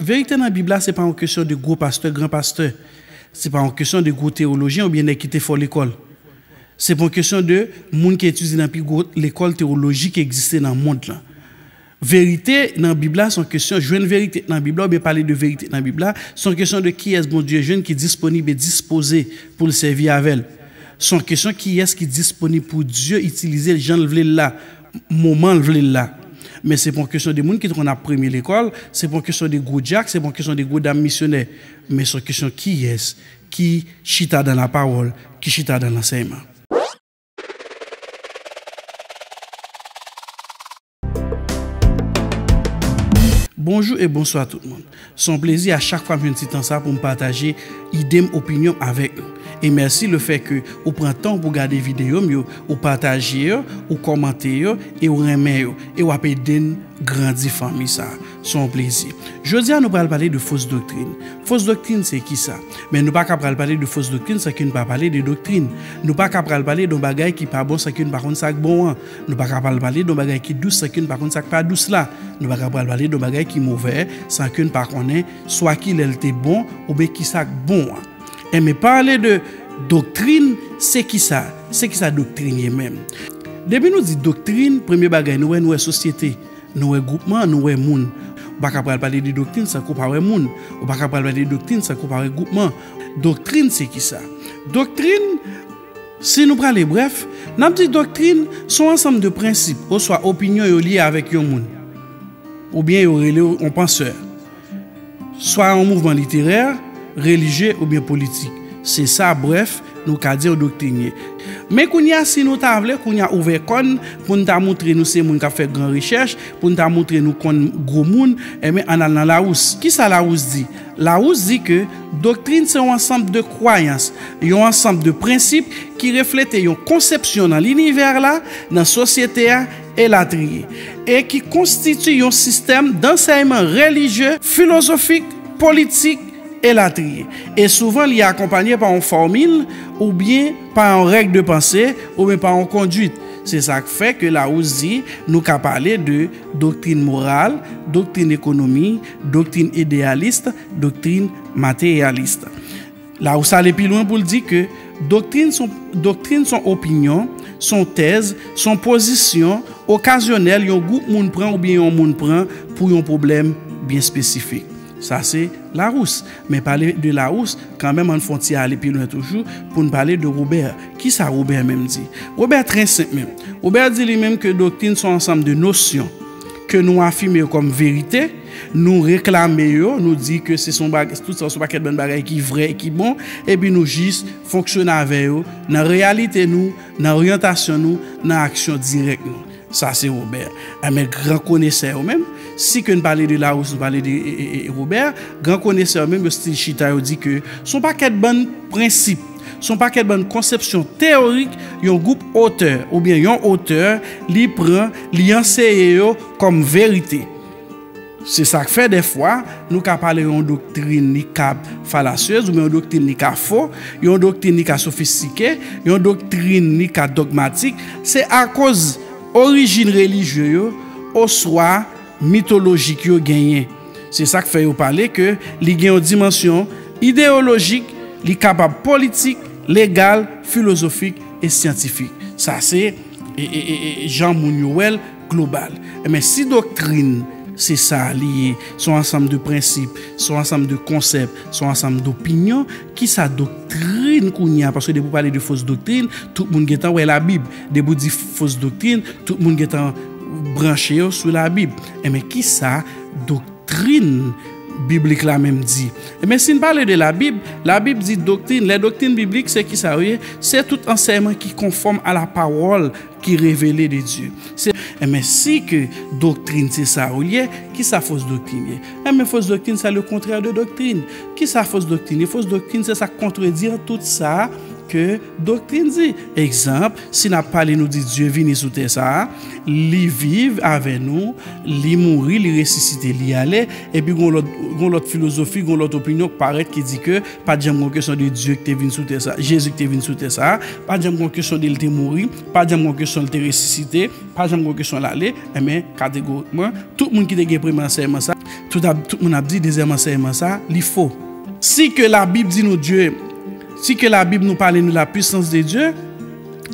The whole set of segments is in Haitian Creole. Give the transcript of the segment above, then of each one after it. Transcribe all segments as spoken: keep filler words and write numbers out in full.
Verite nan Bib la, se pa yon kesyon de gwo pastè, gran pastè. Se pa yon kesyon de gwo teyolojyen oubyen nèg ki te fò lekòl. Se pa yon kesyon de moun ki etidye nan pi gwo lekòl teyoloji ki egziste nan mond lan. Verite nan Bib la, se yon kesyon, jwenn verite nan Bib la, oubyen pale de verite nan Bib la, se yon kesyon de kiyès Bondye jwenn ki disponib e dispoze pou l sèvi avè l. Se yon kesyon kiyès ki disponib pou Dye itilize l jan l vle l la, moman l vle l la. Men se pa yon kesyon de moun ki t konn ap premye lekòl, se pa yon kesyon de gwo dyak, se pa yon kesyon de gwo dam misyonè. Men se yon kesyon kiyès ki chita dan lapawòl, ki chita dan lansèyman. Bonjou e bonswa tout moun. Se yon plezi a chak fwa m jwenn ti tan sa pou m pataje ide m, opinyon m avèk nou. E mèsi lefètke ou pran tan w pou gade videyo m yo, ou pataje yo, ou kòmante yo, e ou renmen yo, e w ap ede n grandi fanmi sa. Se yon plezi. Jodi a, nou pral pale de fos doktrin. Fos doktrin se kisa? Men nou pa ka pral pale de fos doktrin san ke n pa pale de doktrin. Nou pa ka pral pale de yon bagay ki pa bon san ke n pa konn sa k bon an. Nou pa ka pral pale de yon bagay ki dous san ke n pa konn sa k pa dous la. Nou pa ka pral pale de yon bagay ki move san ke n pa konnen swa kilè l te bon oubyen kisa k bon an. Enben, pale de doktrin, se kisa? Se kisa doktrin ye menm? Depi nou di doktrin, premye bagay nou wè, nou wè sosyete, nou wè gwoupman, nou wè moun. Ou pa ka pral pale de doktrin san ke w pa wè moun. Ou pa ka pral pale de doktrin san ke w pa wè gwoupman. Doktrin se kisa? Doktrin, si nou prale brèf, n ap di doktrin se yon ansanm de prensip oswa opinyon yo lye avèk yon moun, oubyen yo rele w yon pansè, swa yon mouvman literè, relijye oubyen politik. Se sa, brèf, nou ka di yon doktrin ye. Men kounye a, si nou ta vle, kounye a ouvè kò n pou n ta montre nou se moun k ap fè gran rechèch, pou n ta montre nou konn gwo moun, enben, ann al nan Lawous. Kisa Lawous di? Lawous di ke doktrin se yon ansanm de kwayans, yon ansanm de prensip ki reflete yon konsepsyon nan linivè la, nan sosyete a, elatriye, e ki konstitye yon sistèm dansèyman relijye, filozofik, politik, elatriye. E souvan, li akonpanye pa yon fòmil, oubyen pa yon règ de panse, oubyen pa yon kondwit. Se sa k fè ke Lawous di, nou ka pale de doktrin moral, doktrin ekonomi, doktrin ideyalis, doktrin materyalis. Lawous ale pi lwen pou l di ke doktrin se yon, doktrin se yon opinyon, se yon tèz, se yon pozisyon okazyonèl yon gwoup moun pran oubyen yon moun pran pou yon pwoblèm byen espesifik. Sa se Lawous. Men pale de Lawous, kanmenm, ann fè yon ti ale pi lwen toujou pou n pale de Wobè. Kisa Wobè menm di? Wobè trè senp menm. Wobè di li menm ke doktrin se yon ansanm de nosyon ke nou afime yo kòm verite, nou reklame yo, nou di ke se son bag-, tout sa se yon pakèt bann bagay ki vrè e ki bon, epi nou jis fonksyone avè yo nan reyalite nou, nan oryantasyon nou, nan aksyon dirèk nou. Sa se Wobè. Enben, gran konesè yo menm, si ke n pale de Lawous, nou pale de, e, e, e, Wobè, gran konesè yo menm, yo stil chita, yo di ke se yon pakèt bann prensip, se yon pakèt bann konsepsyon teyorik yon gwoup otè oubyen yon otè li pran, li anseye yo kòm verite. Se sa k fè, dèfwa, nou ka pale yon doktrin li ka falasyez, oubyen yon doktrin li ka fo, yon doktrin li ka sofistike, yon doktrin li ka dogmatik. Se akoz orijin relijye yo oswa mitolojik yo genyen. Se sa k fè yo pale ke li gen yon dimansyon ideyolojik, li kapab politik, legal, filozofik e syantifik. Sa se, e, e, e, e, jan moun yo wè l global. Enben, si doktrin se sa li ye, se yon ansanm de prensip, se yon ansanm de konsèp, se yon ansanm dopinyon, kisa doktrin kounye a? Paske depi w pale de fos doktrin, tout moun gentan wè Labib. Depi w di fos doktrin, tout moun gentan branche yo sou Labib. Enben, kisa doktrin biblik la menm di? Enben, si n pale de Labib, Labib di doktrin, lè doktrin biblik, se kisa yo ye? Se tout ansèyman ki konfòm a la pawòl ki revele de Dye. Se, enben, si ke doktrin se sa yo ye, kisa fos doktrin ye? Enben, fos doktrin, c'est le contraire de doctrine. Kisa fos doktrin ye? Fos doktrin, se sa k kontredi tout sa ke doktrin di. Egzanp, si n ap pale, nou di Dye vini sou tè sa a, li viv avè nou, li mouri, li resisite, li ale, epi gon lòt, gon lòt filozofi, gon lòt opinyon k parèt ki di ke pa t janm gon kesyon de Dye ki te vin sou tè sa, Jezi ki te vin sou tè sa, pa t janm gon kesyon de l te mouri, pa t janm gon kesyon l te resisite, pa t janm gon kesyon l ale, enben, kategorikman, tout moun ki te gen premye ansèyman sa, tout, ap, tout moun ap di dezyèm ansèyman sa, li fo. Si ke Labib di nou Dye, si ke Labib nou pale nou la puissance de Dieu,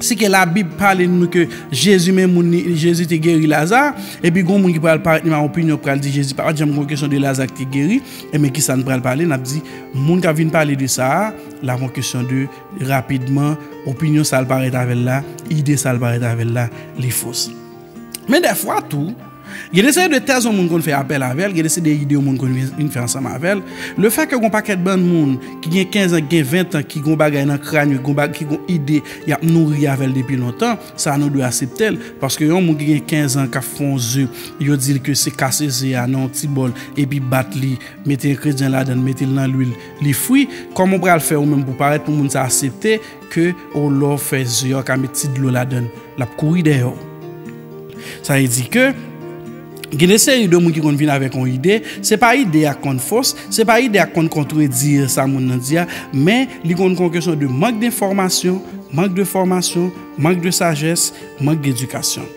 si ke Labib pale nou ke Jezi men moun li, Jezi te geri Laza, epi gon moun ki pral parèt li nan opinyon pral di Jezi pa t janm gon kesyon de Laza ki te geri, enben kisa n pral pale? N ap di, moun k ap vin pale de sa a, l ap yon kesyon de rapidman, opinyon sa l parèt avè l la, ide sa l parèt avè l la, li fos. Men dèfwa tou, gen de seri de tèz yon moun konn fè apèl avè l, gen de seri de ide yon moun konn vin, vin fè ansanm avè l. Lefètke gon pakèt bann moun ki gen kenz an, ki gen ven an, ki gon bagay nan kràn yo, gon bag, ki gon ide y ap nouri avè l depi lontan, sa nou dwe aksepte l. Paske yon moun ki gen kenz an k ap fè yon ze, yo di l ke se kase ze a nan yon ti bòl, epi bat li, mete engredyan ladan l, mete l nan lwil, li fri. Kòman w pral fè ou menm pou parèt pou moun sa aksepte ke, o, lè w fè ze a, w ka met ti dlo ladan l, l ap kouri dèyè w? Sa vle di ke gen de seri de moun ki konn vin avèk yon ide, se pa ide a k konn fos, se pa ide a k konn kontredi sa moun nan di a, men li konn gon kesyon de mank de fòmasyon, mank de fòmasyon, mank de sajès, mank de edikasyon.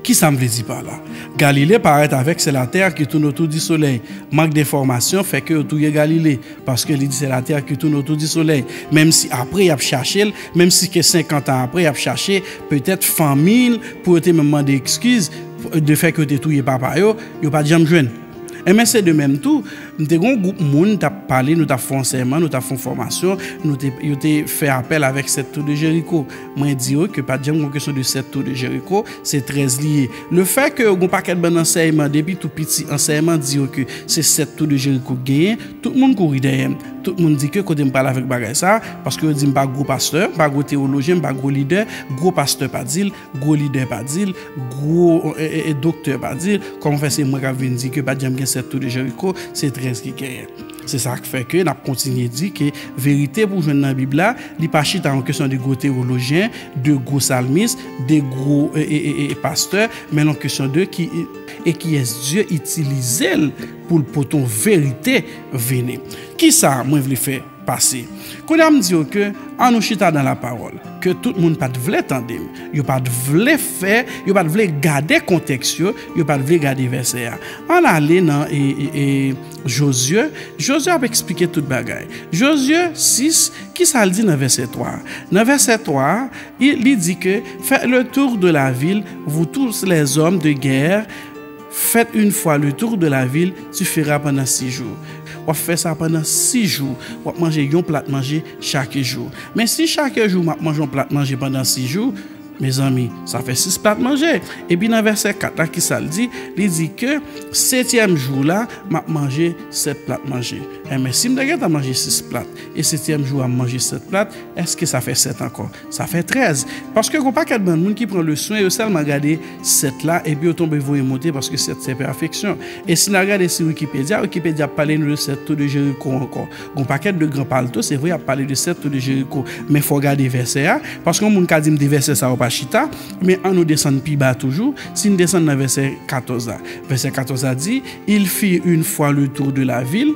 Kisa m vle di pa la? Galilée paraît avec c'est la terre qui tourne autour du soleil. Mank de enfòmasyon fè ke yo touye Galilée, paske li di c'est la terre qui tourne autour du soleil. Menm si apre y ap chache l, menm si ke senkant an apre y ap chache petèt fanmi l pou yo te menm mande ekskiz de fè ke yo te touye papa yo, yo pa t janm jwenn. Enben se de menm tou, m te gen yon gwoup moun t ap pale, nou t ap fè yon sèman, nou t ap fè yon fòmasyon, nou te, yo te fè apèl avèk sèt tou de Jeriko. Mwen di yo ke pa t janm gon kesyon de sèt tou de Jeriko, se trèz li ye. Lefètke yo gon pakèt bann ansèyman, depi tou piti, ansèyman di yo ke se sèt tou de Jeriko k genyen, tout moun kouri dèyè m. Tout moun di ke kote m pral avèk bagay sa, paske yo di m pa gwo pastè, m pa gwo teyolojyen, m pa gwo lidè, gwo pastè pa di l, gwo lidè pa di l, gwo, e, e, e, doktè pa di l, kòman fè se mwen k ap vin di ke pa t janm gen sèt tou de Jeriko, se trèz ki genyen? Se sa k fè ke n ap kontinye di ke verite pou jwenn nan Bib la, li pa chita yon kesyon de gwo teyolojyen, de gwo salmis, de gwo, e, e, e, e, pastè, men yon kesyon de ki, e kiyès Dye itilize l pou l pote yon verite vini. Kisa mwen vle fè pase? Kounye a m di yo ke ann nou chita nan lapawòl, ke tout moun pa t vle tande m, yo pa t vle fè, yo pa t vle gade kontèks yo, yo pa t vle gade vèsè a. Ann ale nan, e, e, e, Jozye, Jozye ap eksplike tout bagay. Jozye sis, kisa l di nan vèsè twa a? Nan vèsè twa a, li, li di ke, faites le tour de la ville, vous tous les hommes de guerre, faites une fois le tour de la ville, tu feras pendant six jours. W ap fè sa pandan sis jou. W ap manje yon plat manje chak jou. Men si chak jou m ap manje yon plat manje pandan sis jou, mezanmi, sa fè sis plat manje. Epi nan vèsè kat la, kisa l di? Li di ke setyèm jou la, m ap manje sèt plat manje. Enben, si m te gentan manje sis plat, e setyèm jou a m manje sèt plat, èske sa fè sèt ankò? Sa fè trèz. Paske gon pakèt bann moun ki pran leswen, yo sèlman gade sèt la, epi yo tonbe voye monte, paske sèt se pèfeksyon. E si n al gade si Wikipedya, Wikipedya ap pale nou de sèt tou de Jeriko ankò. Gon pakèt de gran palto, se vre, ap pale de sèt tou de Jeriko. Men fò w gade vèsè a, paske yon moun ka di m de vèsè sa yo pa chita, men ann nou desann pi ba toujou, si n desann nan vèsè katòz la. Vèsè katòz la di, ils firent une fois le tour de la ville,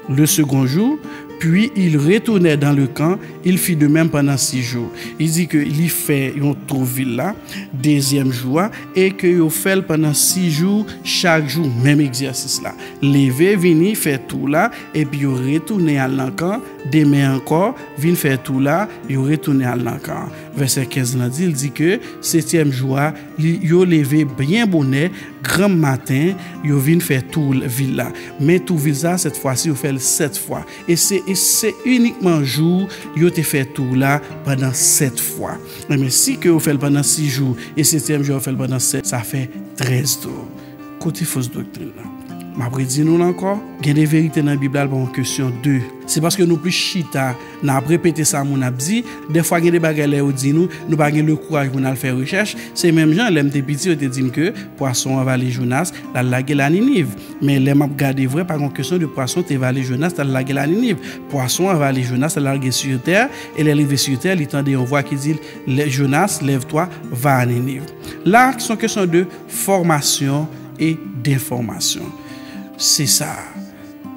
le second jour, puis ils retournèrent dans le camp, ils firent de même pendant six jours. Li di ke li fè yon tou vil la, dezyèm jou a, e ke yo fè l pandan sis jou, chak jou, menm egzèsis la. Leve, vini, fè tou la, epi yo retounen al nan kan, demen ankò, vin fè tou la, yo retounen al nan kan. Vèsè kenz lan di, l di ke setyèm jou a, li, yo leve byen bonè, granm maten, yo vin fè tou l-, vil la. Men tou vil sa, sèt fwa si, yo fè l sèt fwa. E se, e se inikman jou yo te fè tou la pandan sèt fwa. Enben, si ke yo fè l pandan sis jou, e setyèm jou yo fè l pandan sèt, sa fè trèz tou. Kote fos doktrin nan? M ap redi nou l ankò, gen de verite nan Bib la, l pa yon kesyon de. Se paske nou plis chita, n ap repete sa moun ap di, dèfwa gen de bagay lè yo di nou, nou pa gen le kouraj pou n al fè rechèch. Se menm jan, lè m te piti, yo te di m ke pwason an vale Jonas, l al lage l a Niniv. Men lè m ap gade vre, pa gen kesyon de pwason te vale Jonas, l al lage l a Niniv. Pwason an vale Jonas, l al lage sou tè, e lè l rive sou tè, li tande yon vwa ki di l, Jonas, lève-toi, va à Ninive. La, se yon kesyon de fòmasyon e denfòmasyon. Se sa.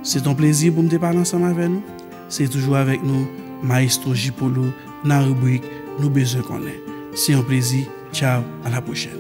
Se yon plezi pou m te pale ansanm avè nou. Se toujou avèk nou, Maestro J Polo, nan ribrik Nou Bezwen Konnen. Se yon plezi. Tchao, à la prochaine.